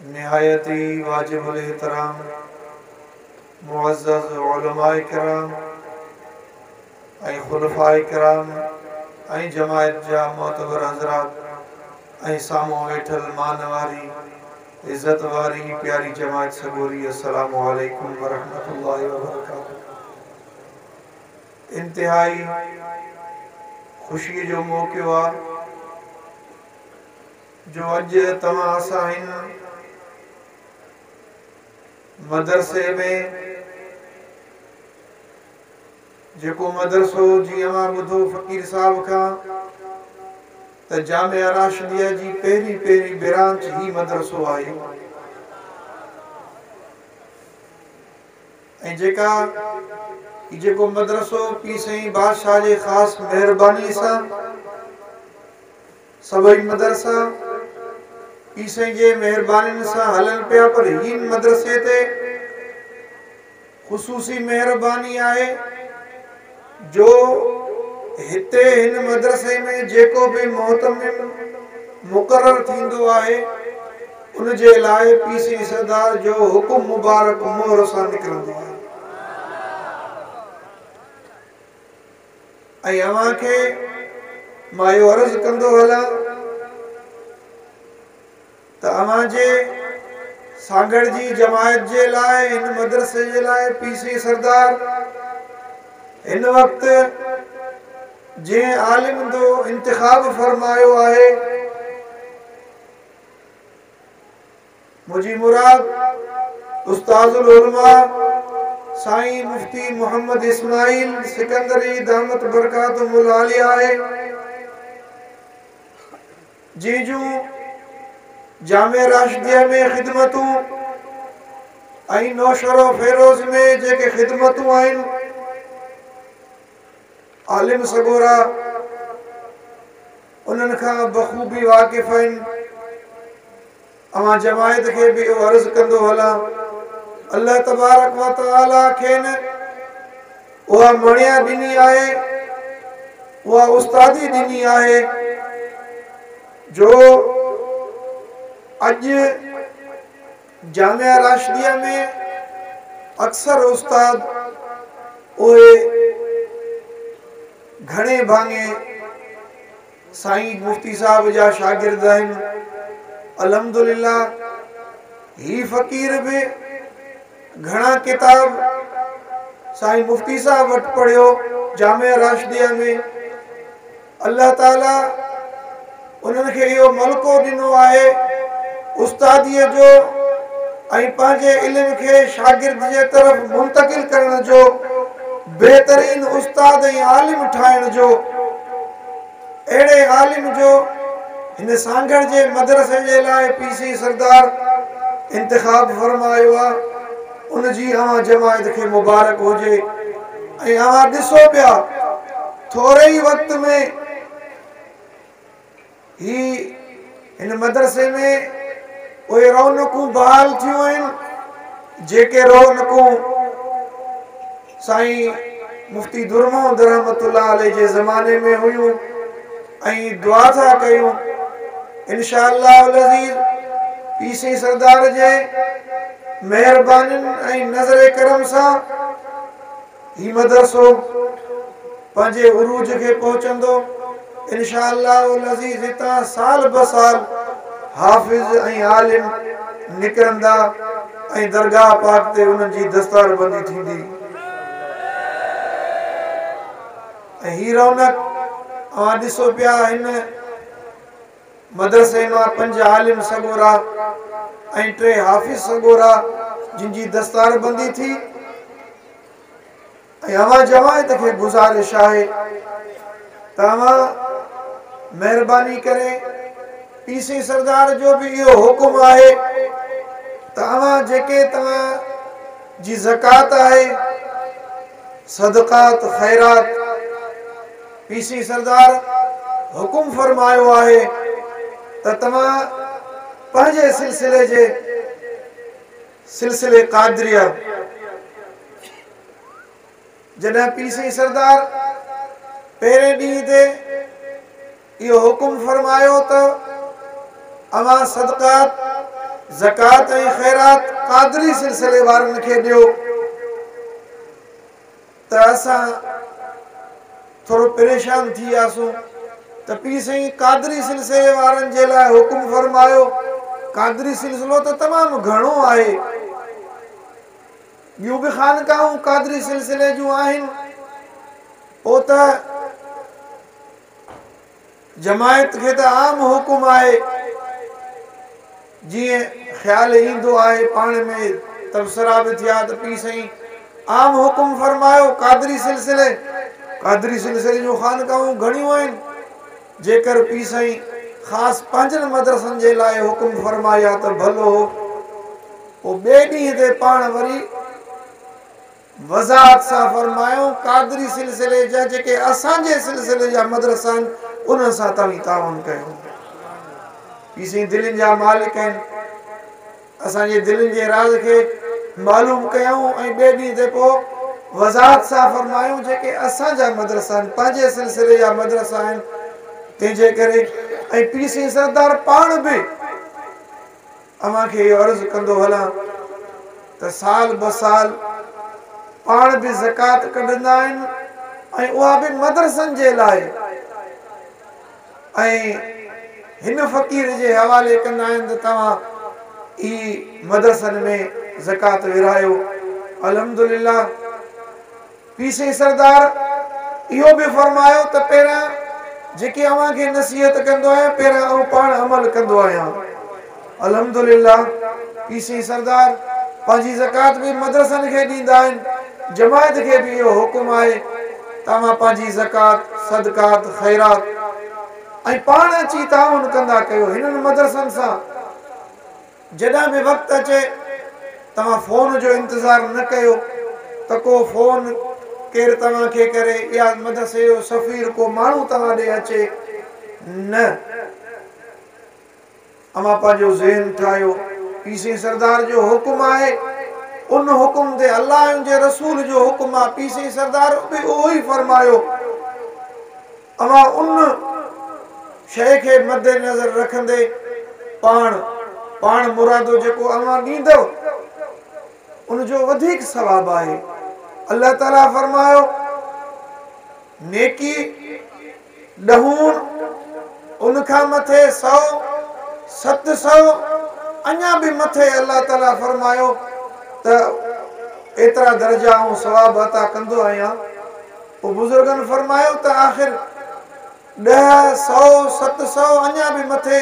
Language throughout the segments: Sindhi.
نهايت ئي واجب الاحترام معزز علماء ڪرام ۽ خلفاء ڪرام ۽ جماعت جا معتبر حضرات ۽ سامهون ويٺل مان واري عزت واري پياري جماعت سڳوري السلام عليڪم ورحمة الله وبرڪاته. انتهائي خوشي جو موقعو آ جو اڄ توهان اسان هن مدرسي ۾ جيڪو مدرسو جيئن اوهان ٻڌو فقير صاحب کان ته جامعه راشديه جي پهرين پهرين برانچ هي مدرسو آهي ۽ جيڪا هي جيڪو مدرسو پير سائين بادشاهه جي خاص مهرباني سان سڀئي مدرسا پير سائين جي مهربانين سان هلن پيا پر هن مدرسي تي خصوصي مهرباني آهي جو هتي هن مدرسي ۾ جيڪو به مهتمم مقرر ٿيندو آهي ان جي لاء پير سائين سردار جو حڪم مبارڪ مهر سان نڪرندو آهي ۽ اوهان کي مان اهو عرض ڪندو هلان ته اوهان جي سانگهڙ جي جماعت جي لاء هن مدرسي جي لاء پير سائين سردار هن وقت جنهن عالم جو انتخاب فرمايو آهي، منهنجي مراد استاذ العلماء سائين مفتي محمد اسماعيل سڪندري دامت برڪاتهم العاليه آهي، جنهن جون جامعه راشديه ۾ خدمتون ۽ نوشهرو فيروز ۾ جيڪي خدمتون آهن، عالم سڳورا انهن کان بخوبي واقف آهن. اوهان جماعت کي به اهو عرض ڪندو هلان، الله تبارڪ و تعالي کين اها مڻيا ڏني آهي، اها استادي ڏني آهي جو اڄ جامعه راشديه ۾ اڪثر استاد اهي گهڻي ڀاڱي سائين مفتي صاحب جا شاگرد آهن. الحمدلله هي فقير به گهڻا ڪتاب سائين مفتي صاحب وٽ پڙهيو جامعه راشديه ۾. الله تعالي انهن کي اهو ملڪو ڏنو آهي استاديء جو ۽ پنهنجي علم کي شاگرد جي طرف منتقل ڪرڻ جو، بهترين استاد ۽ عالم ٺاهڻ جو. اهڙي عالم جو هن سانگهڙ جي مدرسي جي لاء پير سائين سردار انتخاب فرمايو آ، ان جي اوهان جماعت کي مبارڪ هجي ۽ اوهان ڏسو پيا ٿوري ئي وقت ۾ هي هن مدرسي ۾ اهي رونقون بحال ٿيون آهن جيڪي رونقون سائين مفتي در محمد رحمت الله عليه جي زماني ۾ هيون ۽ دعا ٿا ڪيون انشاء الله العزيز پير سائين سردار جي مهربانين ۽ نظر ڪرم سان هي مدرسو پنهنجي عروج کي پهچندو انشاء الله العزيز هتان سال بسال حافظ ۽ عالم نڪرندا ۽ درگاهه پاڪ تي انهن جي دستار بندي ٿيندي ۽ هي رونق اوهان ڏسو پيا هن مدرسي مان پنج عالم سڳورا ۽ ٽي حافظ سڳورا جن جي دستار بندي ٿي. ۽ اوهان جماعت کي گذارش آهي ته اوهان مهرباني ڪري پير سائين سردار جو به اهو حڪم آهي ته اوهان جيڪي توهان جي زڪوات آهي، صدقات، خيرات، پير سائين سردار حڪم فرمايو آهي ته توهان پنهنجي سلسلي جي سلسلي قادريه جڏهن پير سائين سردار پهرين ڏينهن تي اهو حڪم فرمايو ته اوهان صدقات زڪوات ۽ خيرات قادري سلسلي وارن کي ڏيو ته اسان ٿورو پريشان ٿي وياسون ته پير سائين قادري سلسلي وارن جي لاء حڪم فرمايو. قادري سلسلو ته تمام گهڻو آهي، ٻيون به خانقاهون قادري سلسلي جون آهن، پوء ته جماعت کي ته عام حڪم آهي، جيئن خيال ايندو آهي پاڻ ۾ تبصرا به ٿيا ته پير سائين عام حڪم فرمايو قادري سلسلي قادري سلسلي جون خانقاهون گهڻيون آهن، جيڪر پير سائين خاص پنهنجن مدرسن جي لاء حڪم فرمائي ها ته ڀلو هو. پوء ٻئي ڏينهن تي پاڻ وري وضاحت سان فرمايو، قادري سلسلي جا جيڪي اسان جي سلسلي جا مدرسا آهن انهن سان توهين تعاون ڪيو. پير سائين دلين جا مالڪ آهن، اسان جي دلين جي راز کي معلوم ڪيائون ۽ ٻئي ڏينهن تي پوء وضاحت سان فرمايو جيڪي اسان جا مدرسا آهن پنهنجي سلسلي جا مدرسا آهن تنهن جي ڪري ۽ پير سائين سردار پاڻ به اوهان کي اهو عرض ڪندو هلان ته سال به سال پاڻ به زڪوات ڪڍندا آهن ۽ اها به مدرسن جي لاء ۽ هن فقير جي حوالي ڪندا آهن ته توهان ئي مدرسن ۾ زڪوات ورهايو. الحمدلله پير سائين سردار اهو به فرمايو ته پهريان جيڪي اوهان کي نصيحت ڪندو آهيان پهريان آئون پاڻ عمل ڪندو آهيان. الحمدلله پير سائين سردار پنهنجي زڪوات به مدرسن کي ڏيندا آهن، جماعت کي به اهو حڪم آهي ته اوهان پنهنجي زڪوات، صدقات، خيرات ۽ پاڻ اچي تعاون ڪندا ڪيو هنن مدرسن سان. جڏهن به وقت اچي توهان فون جو انتظار نه ڪيو ته ڪو فون ڪير توهان کي ڪري يا مدرسي جو سفير ڪو ماڻهو توهان ڏي اچي، نه اوهان پنهنجو ذهن ٺاهيو. پير سائين سردار جو حڪم آهي، ان حڪم تي الله ۽ ان جي رسول جو حڪم آهي، پير سائين سردار به اهو ئي فرمايو. اوهان ان شيء کي مد نظر رکندي پاڻ پاڻ مرادو جيڪو اوهان ڏيندؤ ان جو وڌيڪ ثواب آهي. الله تعالي فرمايو، نيڪي ڏهوڻ، ان کان مٿي سئو، 700، اڃا به مٿي الله تعالي فرمايو ته ايترا درجا آئون ثواب عطا ڪندو آهيان. پوء بزرگن فرمايو ته آخر ڏهه، سئو، 700 اڃا به مٿي؟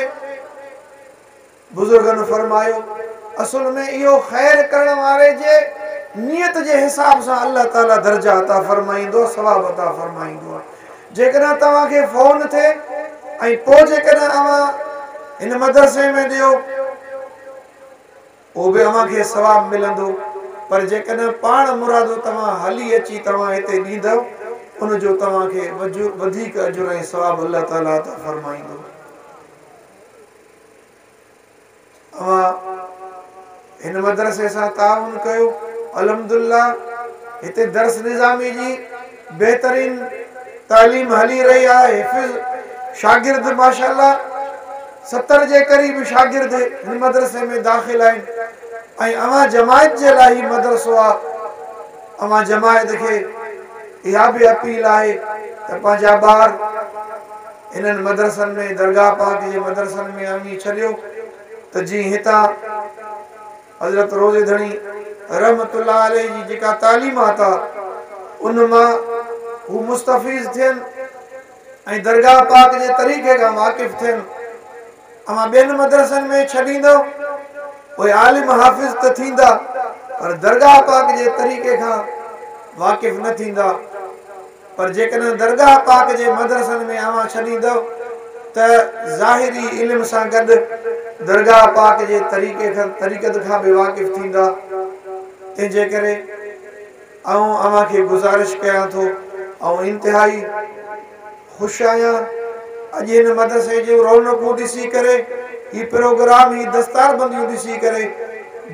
بزرگن فرمايو اصل ۾ اهو خير ڪرڻ واري جي نيت جي حساب سان الله تعالي درجا عطا فرمائيندو آهي، ثواب عطا فرمائيندو آهي. جيڪڏهن توهان کي فون ٿئي ۽ پوء جيڪڏهن اوهان هن مدرسي ۾ ڏيو، پوء به اوهان کي ثواب ملندو، پر جيڪڏهن پاڻ مرادو توهان هلي اچي توهان هتي ڏيندؤ، ان جو توهان کي وڌيڪ اجر ۽ ثواب الله تعاليٰ عطا فرمائيندو. اوهان هن مدرسي سان تعاون ڪيو، الحمدلله هتي درس نظامي جي بهترين تعليم هلي رهي آهي، حفظ شاگرد ماشاء الله 70 جي قريب شاگرد هن مدرسي ۾ داخل آهن ۽ اوهان جماعت جي لاء هي مدرسو آهي. اوهان جماعت کي اها به اپيل آهي ته پنهنجا ٻار هنن مدرسن ۾ درگاهه پاڪ جي مدرسن ۾ آڻي ڇڏيو ته جيئن هتان حضرت روضي ڌڻي رحمة الله عليه جي جيڪا تعليمات آ ان مان هو مستفيض ٿين ۽ درگاهه پاڪ جي طريقي کان واقف ٿين. اوهان ٻين مدرسن ۾ ڇڏيندؤ اهي عالم حافظ ته ٿيندا پر درگاهه پاڪ جي طريقي کان واقف نه ٿيندا. پر جيڪڏهن درگاهه پاڪ جي مدرسن ۾ اوهان ڇڏيندؤ ته ظاهري علم سان گڏ درگاهه پاڪ جي طريقي کان طريقت کان به واقف ٿيندا. تنهن جي ڪري آئون اوهان کي گذارش ڪيان ٿو. آئون انتهائي خوش آهيان اڄ هن مدرسي جون رونقون ڏسي ڪري، هي پروگرام هي دستار بنديون ڏسي ڪري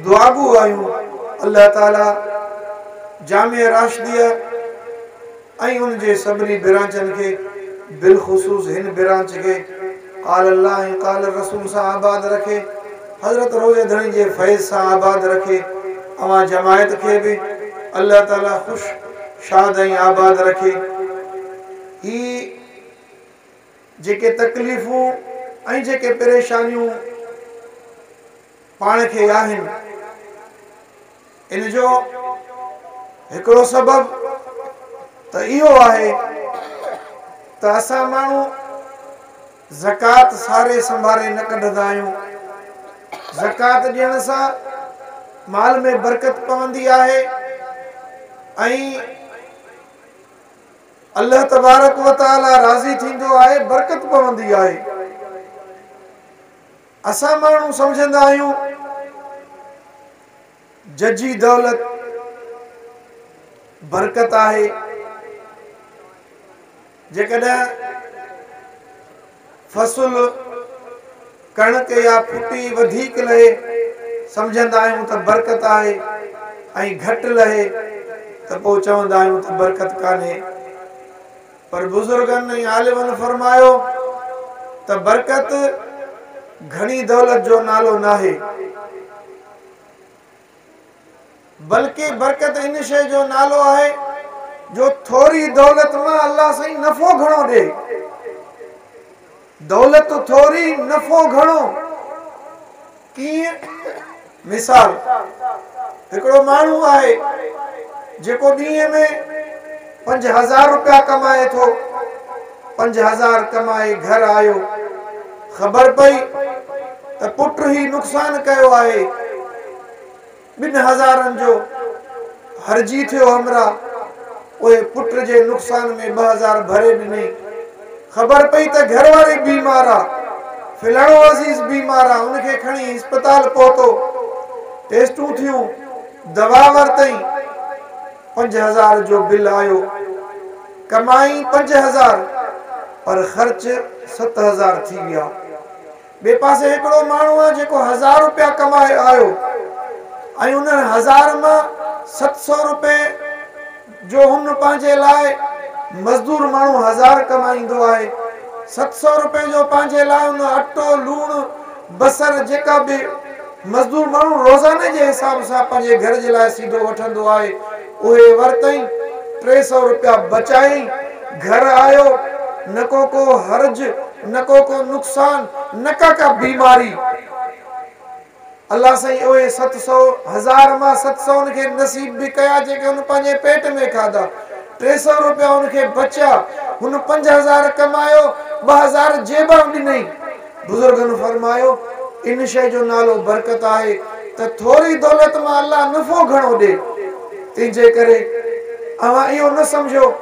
دعاگو آهيون. الله تعالي جامعه راشديه ۽ ان جي سڀني برانچن کي بالخصوص هن برانچ کي قال الله ۽ قال الرسول سان آباد رکي. حضرت روضي ڌڻي جي فيض سان آباد رکي. اوهان جماعت کي به الله تعالي خوش، شاد ۽ آباد رکي. هي جيڪي تڪليفون ۽ جيڪي پريشانيون پاڻ کي آهن، ان جو هڪڙو سبب ته اهو آهي ته اسان ماڻهو زڪوات ساري سنڀاري نه ڪڍندا آهيون. زڪوات ڏيڻ سان مال ۾ برڪت پوندي آهي ۽ الله تبارڪ و تعالي راضي ٿيندو آهي، برڪت پوندي آهي. اسان ماڻهو سمجهندا آهيون ججهي دولت برڪت آهي. جيڪڏهن فصل ڪڻڪ يا ڦٽي وڌيڪ لهي سمجهندا آهيون ته برڪت آهي ۽ گهٽ لهي ته پوء چوندا آهيون ته برڪت ڪانهي. پر بزرگن ۽ عالمن فرمايو ته برڪت گهڻي دولت جو نالو ناهي. بلڪه برڪت ان شيء جو نالو آهي جو ٿوري دولت مان الله سائين نفعو گهڻو ڏي. دولت ٿوري نفعو گهڻو. ڪيئن؟ مثال، هڪڙو ماڻهو آهي جيڪو ڏينهن ۾ 5000 روپيا ڪمائي ٿو. 5000 ڪمائي گهر آيو. خبر پئي ته پٽ هي نقصان ڪيو آهي. 2000 جو هرجي ٿيو همراهه، اهي پٽ جي نقصان ۾ 2000 ڀري ڏنئي. خبر پئي ته گهر واري بيمار آ، فلاڻو عزيز بيمار آ، ان کي کڻي اسپتال پهتو، ٽيسٽون ٿيون، دوا ورتئين، 5000 جو بل آيو، ڪمائي 5000 پر خرچ 7000 ٿي ويا. ٻئي پاسي هڪڙو ماڻهو آ جيڪو هزار روپيا ڪمائي آيو ۽ ان هزار مان 700 روپئي جو هن پنهنجي لاء، مزدور ماڻهو هزار ڪمائيندو آهي، 700 روپئي جو پنهنجي لاء هن اٽو، لوڻ، بصر جيڪا به مزدور ماڻهو روزاني جي حساب سان پنهنجي گهر جي لاء سيڌو وٺندو آهي اهي ورتئين، 300 روپيا بچايائين، گهر آيو، نه ڪو ڪو حرج، نه ڪو ڪو نقصان، نه ڪا ڪا بيماري. الله سائين اهي 700، هزار مان 700 ان کي نصيب به ڪيا جيڪي هن پنهنجي پيٽ ۾ کاڌا. 300 روپيا هن کي بچيا. هن 5000 ڪمايو، 2000 جيبان ڏنئي. بزرگن فرمايو، ان شيء جو نالو برڪت آهي ته ٿوري دولت مان الله نفعو گهڻو ڏي. تنهنجي ڪري اوهان اهو نه سمجهو،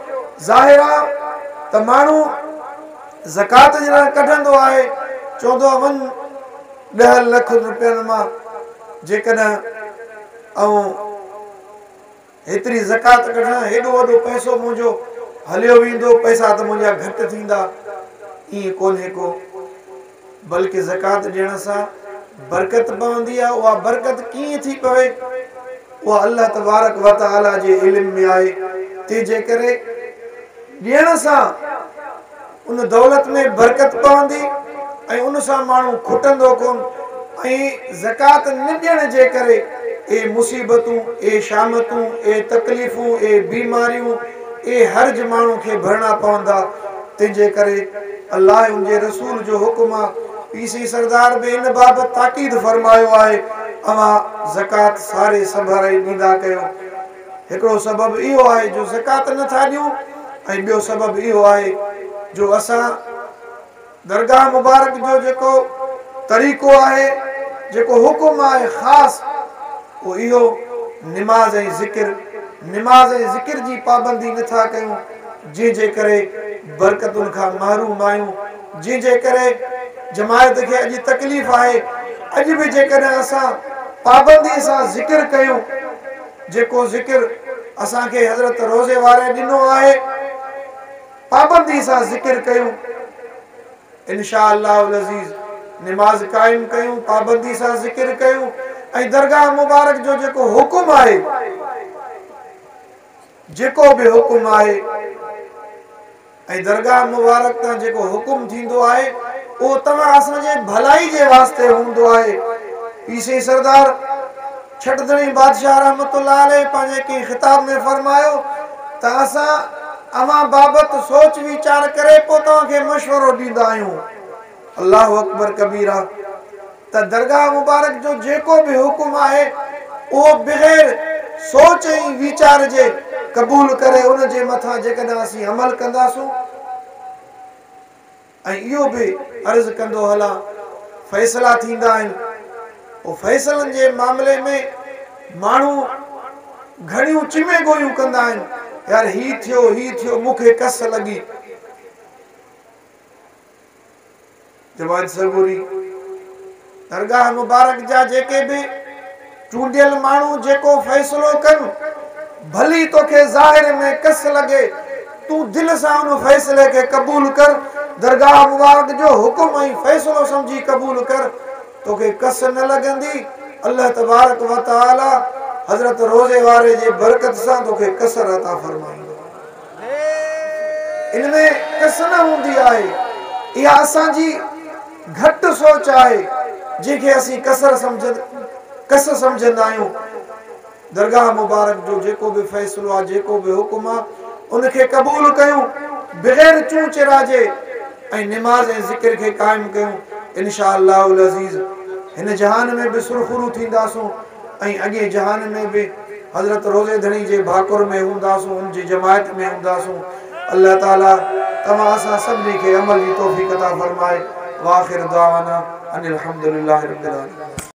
ظاهر آ ته ماڻهو زڪوات جڏهن ڪڍندو آهي، چوندو آهي وڃ 10 لک روپين مان جيڪڏهن آئون هيتري زڪوات ڪڍان، هيڏو وڏو پئسو منهنجو هليو ويندو، پئسا ته منهنجا گهٽ ٿيندا. ائين ڪونهي ڪو، بلڪه زڪوات ڏيڻ سان برڪت پوندي آهي. اها برڪت ڪيئن ٿي پوي، اها الله تبارڪ و تعاليٰ جي علم ۾ آهي. تنهن جي ڪري ڏيڻ سان ان دولت ۾ برڪت پوندي ۽ ان سان ماڻهو کٽندو ڪونه ۽ زڪوات نه ڏيڻ جي ڪري اهي مصيبتون، اهي شامتون، اهي تڪليفون، اهي بيماريون، اهي حرج ماڻهو کي ڀرڻا پوندا. تنهن جي ڪري الله ۽ ان جي رسول جو حڪم آ. پير سائين سردار به ان بابت تاڪيد فرمايو آهي، اوهان زڪوات ساري سنڀاري ڏيندا ڪيو. هڪڙو سبب اهو آهي جو زڪوات نه ٿا ڏيون ۽ ٻيو سبب اهو آهي جو اسان درگاهه مبارڪ جو جيڪو طريقو آهي، جيڪو حڪم آهي خاص اهو اهو نماز ۽ ذڪر، نماز ۽ ذڪر جي پابندي نه ٿا ڪيون جنهن جي ڪري برڪتن کان محروم آهيون، جنهن جي ڪري جماعت کي اڄ تڪليف آهي. اڄ به جيڪڏهن اسان پابندي سان ذڪر ڪيون، جيڪو ذڪر اسان کي حضرت روضي واري ڏنو آهي، پابندي سان ذڪر ڪيون، ان شاء الله العزيز نماز قائم ڪيون، پابندي سان ذڪر ڪيون ۽ درگاهه مبارڪ جو جيڪو حڪم آهي، جيڪو به حڪم آهي ۽ درگاهه مبارڪ تان جيڪو حڪم ٿيندو آهي اهو توهان اسان جي ڀلائي جي واسطي هوندو آهي. پير سائين سردار ڇٽ ڌڻي بادشاهه رحمة الله عليه پنهنجي ڪنهن خطاب ۾ فرمايو ته اسان اوهان بابت سوچ ويچار ڪري پوء توهان کي مشورو ڏيندا آهيون. الله اڪبر ڪبيرا ته درگاهه مبارڪ جو جيڪو به حڪم آهي اهو بغير سوچ ۽ ويچار جي قبول ڪري ان جي مٿان جيڪڏهن اسين عمل ڪنداسون ۽ اهو به عرض ڪندو هلان فيصلا ٿيندا آهن پوء فيصلن جي معاملي ۾ ماڻهو گهڻيون چمي گويون ڪندا آهن يار هي ٿيو هي ٿيو مون کي ڪس لڳي. جماعت سڳوري درگاهه مبارڪ جا جيڪي به چونڊيل ماڻهو جيڪو فيصلو ڪن ڀلي توکي ظاهر ۾ ڪس لڳي تون دل سان ان فيصلي کي قبول ڪر درگاهه مبارڪ جو حڪم ۽ فيصلو سمجهي قبول ڪر توکي ڪس نه لڳندي الله تبارڪ و تعالي حضرت روضي واري جي برڪت سان توکي ڪسر عطا فرمائيندو. ان ۾ ڪس نه هوندي آهي. اها اسان جي گهٽ سوچ آهي، جنهن کي اسين ڪسر ڪس سمجهندا آهيون. درگاهه مبارڪ جو جيڪو به فيصلو آهي، جيڪو به حڪم آهي، ان کي قبول ڪيون، بغير چون چرا جي ۽ نماز ۽ ذڪر کي قائم ڪيون. انشاء الله العزيز هن جهان ۾ به سرخرو ٿينداسون. ۽ اڳئين جهان ۾ به حضرت روضي ڌڻي جي ڀاڪر ۾ هونداسون ان جي جماعت ۾ هونداسون الله تعالي توهان اسان سڀني کي عمل جي توفيق عطا فرمائي واخر دعوانا ان الحمد لله رب العالمين.